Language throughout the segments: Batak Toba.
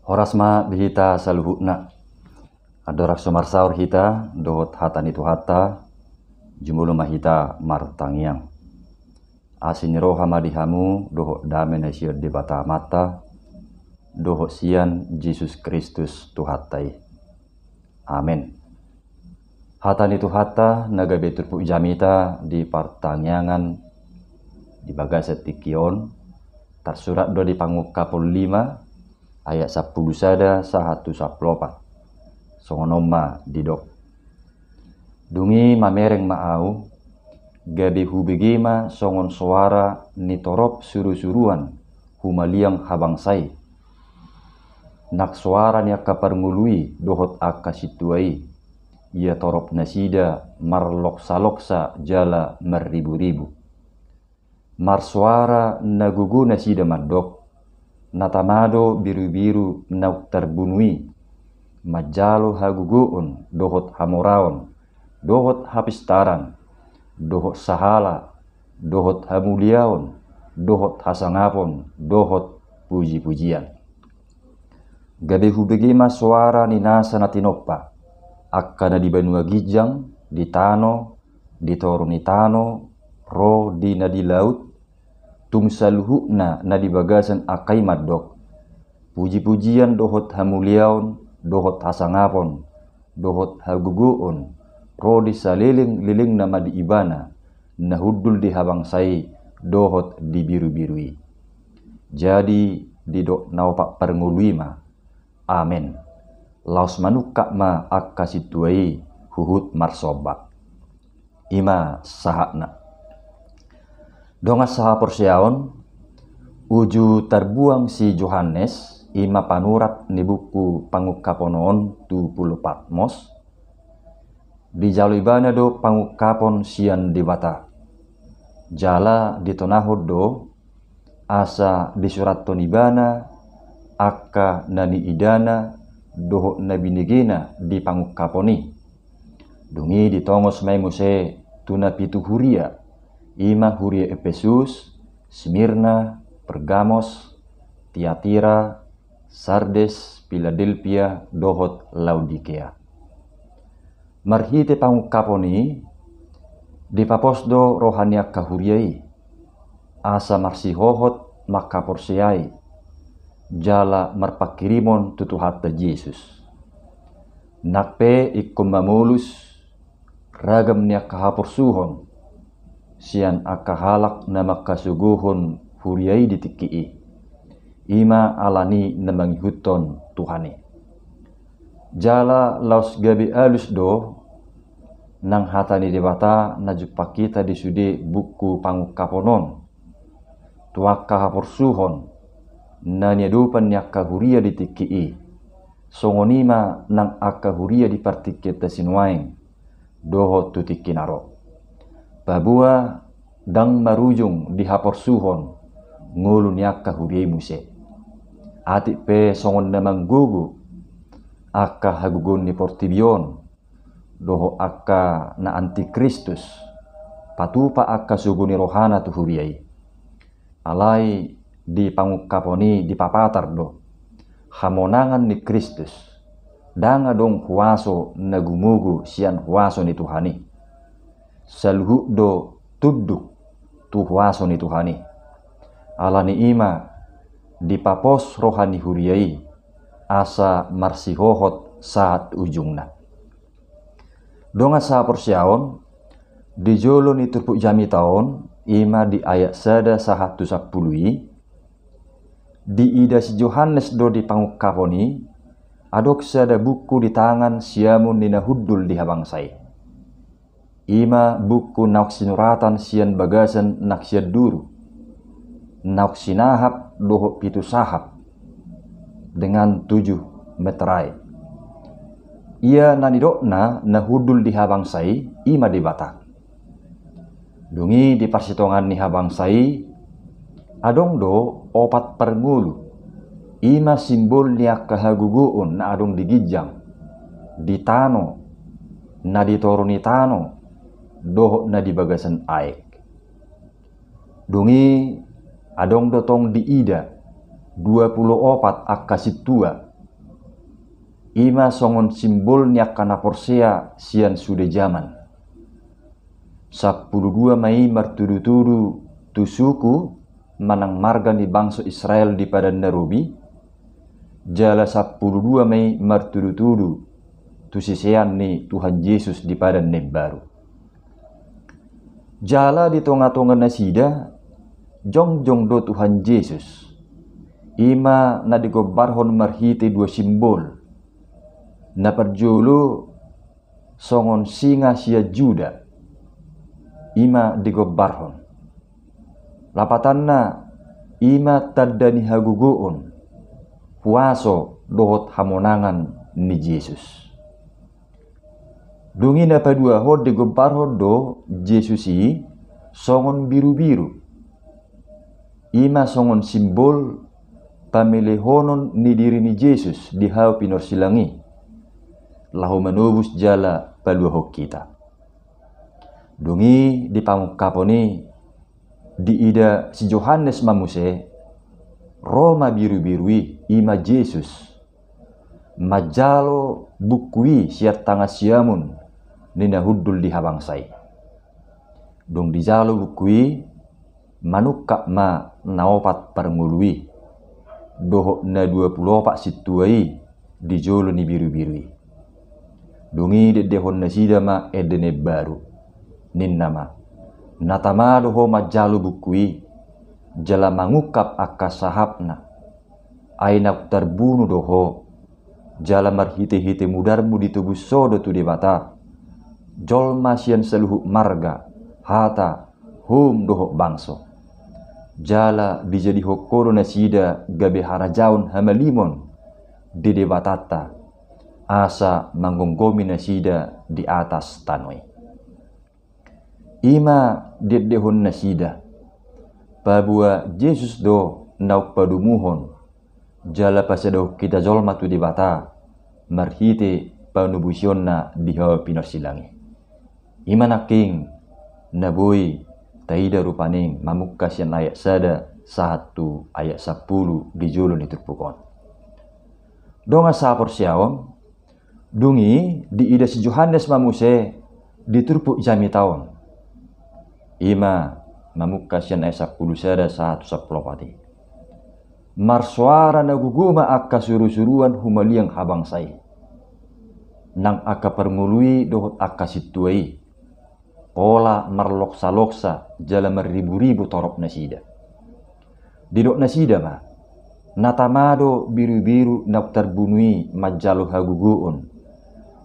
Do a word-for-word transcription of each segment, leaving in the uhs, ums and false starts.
Horas ma di hita saluhutna. Andorang so marsaor hita dohot hata ni Tuhanta, jumolo ma hita martangiang. Asi ni roha ma di hamu dohot dame na sian Debata Amanta dohot sian Jesus Kristus Tuhanta i. Amen. Hata ni Tuhanta na gabe turpuk jamita di partangiangan di bagasan tingki on, tarsurat do di Pangungkapon lima ayat sampulu sada sahat tu sampulu opat. Songon on ma didok. Dung i mamereng ma ahu, gabe hubege ma songon soara ni torop surusuruan humaliang habangsa i. Nang soara ni angka parngolu i dohot angka sintua i, ia torop nasida marloksaloksa jala marriburibu. Marsoara na gogo nasida mandok, na tama do birubiru naung tarbunu i, manjalo hagogoon dohot hamoraon, dohot hapistaran, dohot sahala, dohot hamuliaon, dohot hasangapon, dohot pujipujian. Gabe hubege ma soara ni nasa na tinompa, angka na di banua ginjang, di tano, di toru ni tano, ro di na di laut, tung saluhutna na di bagasan angka i mandok, pujipujian dohot hamuliaon, dohot hasangapon, dohot hagogoon, ro di salelenglelengna ma di Ibana, na hundul di habangsa i dohot di birubiru i. Jadi didok na opat parngolu i ma, Amen. Laos manungkap ma angka sintua i huhut marsomba. I ma sahatna. Dongan sahaporseaon, uju tarbuang si Johannes, i ma panurat ni buku Pangungkapon on tu Pulo Patmos, dijalo ibana do pangungkapon sian Debata. Jala ditonahon do, asa disurathon ibana angka na niidana dohot na binegena di pangungkapon i. Dung i ditongos ma i muse tu na pitu huria, i ma huria Epesus, Smirna, Pergamos, Tiatira, Sardes, Piladelpia, dohot Laodikea. Marhite pangungkapon i, dipapos do roha ni angka huria i, asa marsihohot mangkaporseai, jala marpanghirimon tu Tuhanta Jesus. Nang pe ingkon mamolus ragam ni angka haporsuhon sian angka halak na mangkasogohon huria i di tingki i, i ma ala ni na mangihuthon Tuhan i. Jala laos gabe alus do nang hata ni Debata na jumpang hita di sude buku Pangungkapon on tu angka haporsuhon na niadopan ni angka huria di tingki i. Songon i ma nang angka huria di partingkianta sinuaeng dohot tu tingki na ro. Paboa ndang marujung di haporsuhon ngolu ni angka huria i muse. Atik pe songon na manggogo angka hagogoon ni portibi on dohot angka na antikristus patupa angka sogo ni rohana tu huria i. Alai di pangungkapon i dipapatar do hamonangan ni Kristus. Ndang adong huaso na gumogo sian huaso ni Tuhan i. Saluhut do tunduk tu huaso ni Tuhan i. Ala ni i ma dipapos roha ni huria i asa marsihohot sahat ujungna. Dongan sahaporseaon, di jolo ni turpuk jamita on, i ma di ayat sada sahat tu sampulu i, diida si Johannes do di pangungkapon i, adong sada buku di tangan siamun ni na hundul di habangsa i. I ma buku naung sinuratan sian bagasan nang sian duru, naung sinahap dohot pitu sahap dengan tujuh meterai. Ia na nidokna na hundul di habangsa i, i ma Debata. Dung i di parsitongaan ni habangsa i, adong do opat parngolu, i ma simbol ni angka hagogoon na adong di ginjang, di tano, na di toru ni tano, dohot na di bagasan aek. Dung i adong do tong diida dua pulu opat angka sintua, I ma songon simbol ni angka na porsea sian sude jaman. Sampulu dua ma i martudu-tudu tu suku manang marga ni bangso Israel di Padan na Robi, jala sampulu dua ma i martudu-tudu tu sisean ni Tuhan Jesus di Padan na Imbaru. Jala di tonga-tonga nasida jongjong do Tuhan Jesus. I ma na digombarhon marhite dua simbol. Na parjolo songon singa sian Juda, i ma digombarhon. Lapatanna, i ma tanda ni hagogoon, huaso dohot hamonangan ni Jesus. Dung i na paduahon digombarhon do Jesus i songon birubiru. I ma songon simbol pamelehonon ni diri ni Jesus di hau pinorsilang i, laho manobus jala paluahon hita. Dung i di pamungkapon i, diida si Johannes ma muse, ro ma birubiru i, i ma Jesus, manjalo buku i sian tangan siamun ni na hundul di habangsa i. Dung dijalo buku i, manungkap ma na opat parngolu i dohot na dua pulu opat sintua i di jolo ni birubiru i. Dung i diendehon nasida ma ende na imbaru. Ninna ma, na tama do ho manjalo buku i, jala mangungkap angka sahapna. Ai naung tarbunu do ho, jala marhite-hite mudarmu ditobus ho do tu Debata jolma sian saluhut marga, hata, hum dohot bangso. Jala dijadihon ho do nasida gabe harajaon hamalimon di Debatanta, asa manggomgomi nasida di atas tano i. I ma diendehon nasida, paboa Jesus do naung padumuhon jala pasadahon hita jolma tu Debata marhite panobusionna di hau pinorsilang i. I ma nangkin na boi taida rupani mamungka sian ayat sada sahat tu ayat sampulu di jolo ni turpuk on. Dongan sahaporseaon, dung i diida si Johannes ma muse di turpuk jamita on. I ma mamungka sian ayat sampulu sada sahat tu sampulu opat i. Marsoara na gogo ma angka surusuruan humaliang habangsa i. Nang angka parngolu i dohot angka sintua i, pola marloksaloksa jala marriburibu torop nasida. Didok nasida ma, na tama do birubiru naung tarbunu i manjalo hagogoon,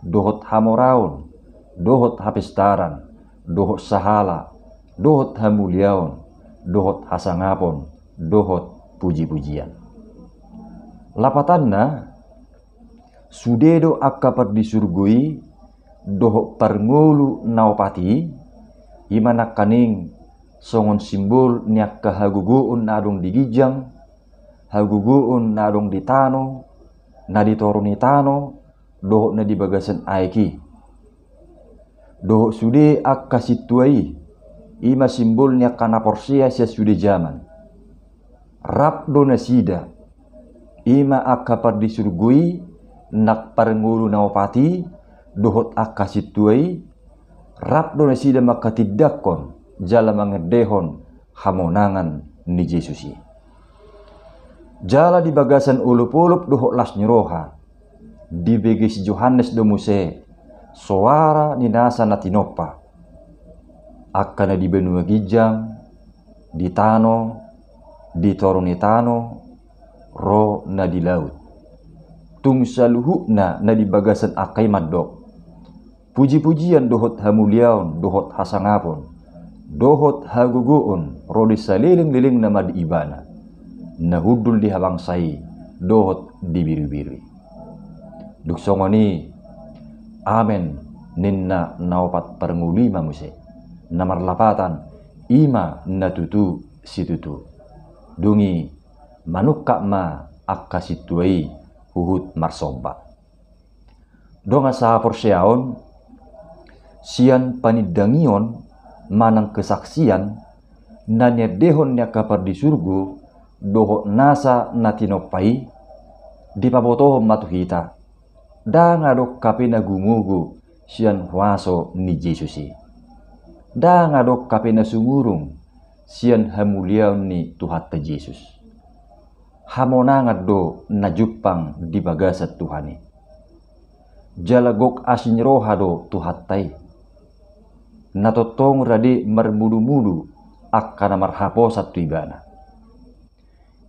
dohot hamoraon, dohot hapestaran, dohot sahala, dohot hamuliaon, dohot hasangapon, dohot pujipujian. Lapatanna, sude do angka pardisurgo i dohot parngolu na opat i, i ma nangkaning songon simbol ni angka hagogoon na adong di ginjang, hagogoon na adong di tano, na di toru ni tano, dohot na di bagasan aek i. Dohot sude angka sintua i, i ma simbol ni angka na porsea sian sude jaman. Rap do nasida, i ma angka pardisurgo i, nang parngolu na opat i, dohot angka sintua i, rap do nasida mangkatindangkon jala mangendehon hamonangan ni Jesus i. Jala di bagasan olopolop dohot las ni roha, dibege si Johannes do muse soara ni nasa na tinompa, angka na di banua ginjang, di tano, di toru ni tano, ro na di laut. Tung saluhutna na di bagasan angka i mandok, pujipujian dohot hamuliaon dohot hasangapon dohot hagogoon ro di salelenglelengna ma di Ibana, na hundul di habangsa i dohot di birubiru i. Dung songon i, amen, ninna na opat parngolu i ma muse, na marlapatan, i ma na tutu situtu. Dung i manungkap ma angka sintua i huhut marsomba. Dongan sahaporseaon, sian panindangion manang kesaksian na niendehon ni angka pardisurgo dohot nasa na tinompa i, dipabotohon ma tu hita Ndang adong hape na gumogo sian huaso ni Jesus i. Ndang adong hape na sumurung sian hamuliaon ni Tuhanta Jesus. Hamonangan do na jumpang di bagasan Tuhan i. Jala gok asi ni roha do Tuhanta i. Na tongtong rade marmudumudu angka na marhaposan tu Ibana.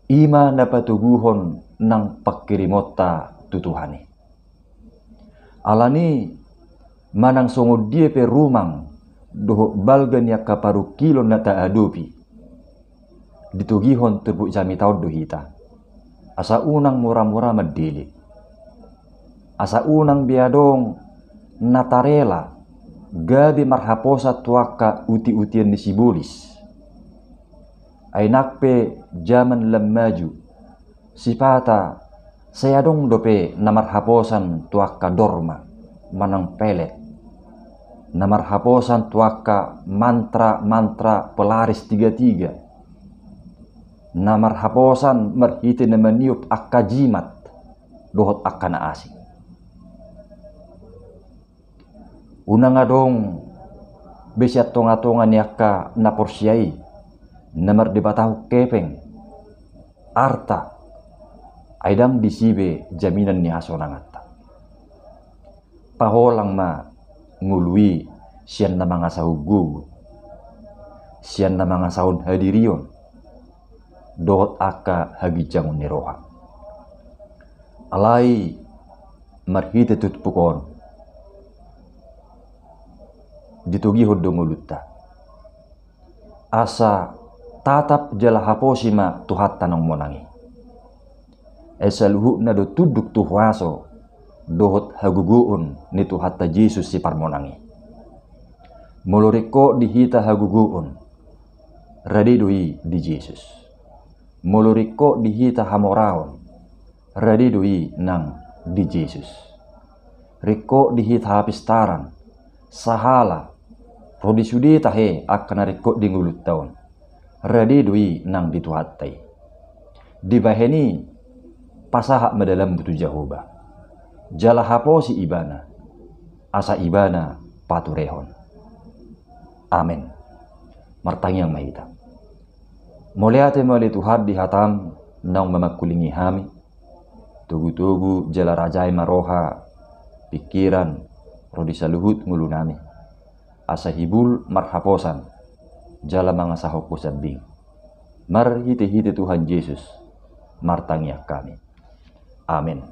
I ma na patoguhon nang pangkirimonta tu Tuhan i. Alani manang songon dia pe rumang dohot balga ni angka parungkilon na taadopi, ditogihon turpuk jamita on do hita, asa unang muramura mandele. Asa unang be adong na tarela gabe marhaposan tu angka utiutian ni sibolis. Ai nang pe jaman lam maju, sipata sai adong dope na marhaposan tu angka dorma manang pelet, na marhaposan tu angka mantra-mantra pelaris tiga-tiga, na marhaposan marhite na maniop angka jimat dohot angka na asing. Unang adong be sian tongatonga ni angka na porsea i na mardebatahon hepeng, arta, ai ndang disi be jaminan ni hasonanganta. Paholang ma ngolu i sian na mangasahon gogo, sian na mangasahon hadirion dohot angka haginjangon ni roha. Alai marhite turpuk on ditogihon do ngolunta, asa tatap jala haposi ma Tuhanta naung monang i. Ai saluhutna do tunduk tu huaso dohot hagogoon ni Tuhanta Jesus Siparmonang i. Molo ringkot di hita hagogoon, rade do i di Jesus. Molo ringkot di hita hamoraon, rade do i nang di Jesus. Ringkot di hita hapistaran, sahala, ro di sude tahe angka na ringkot di ngolunta on, rade do i nang di Tuhanta i. Dibahen i, pasahat ma dalanmu tu Jahowa, jala haposi Ibana, asa Ibana paturehon. Amen. Martangiang ma hita. Mauliate ma ale Tuhan di hataM naung mamangkulingi hami. Togutogu jala rajai ma roha, pingkiran, ro di saluhut ngolunami, asa hibul marhaposan jala mangasahon husambing. Marhitehite Tuhan Jesus martangiang hami. Amen.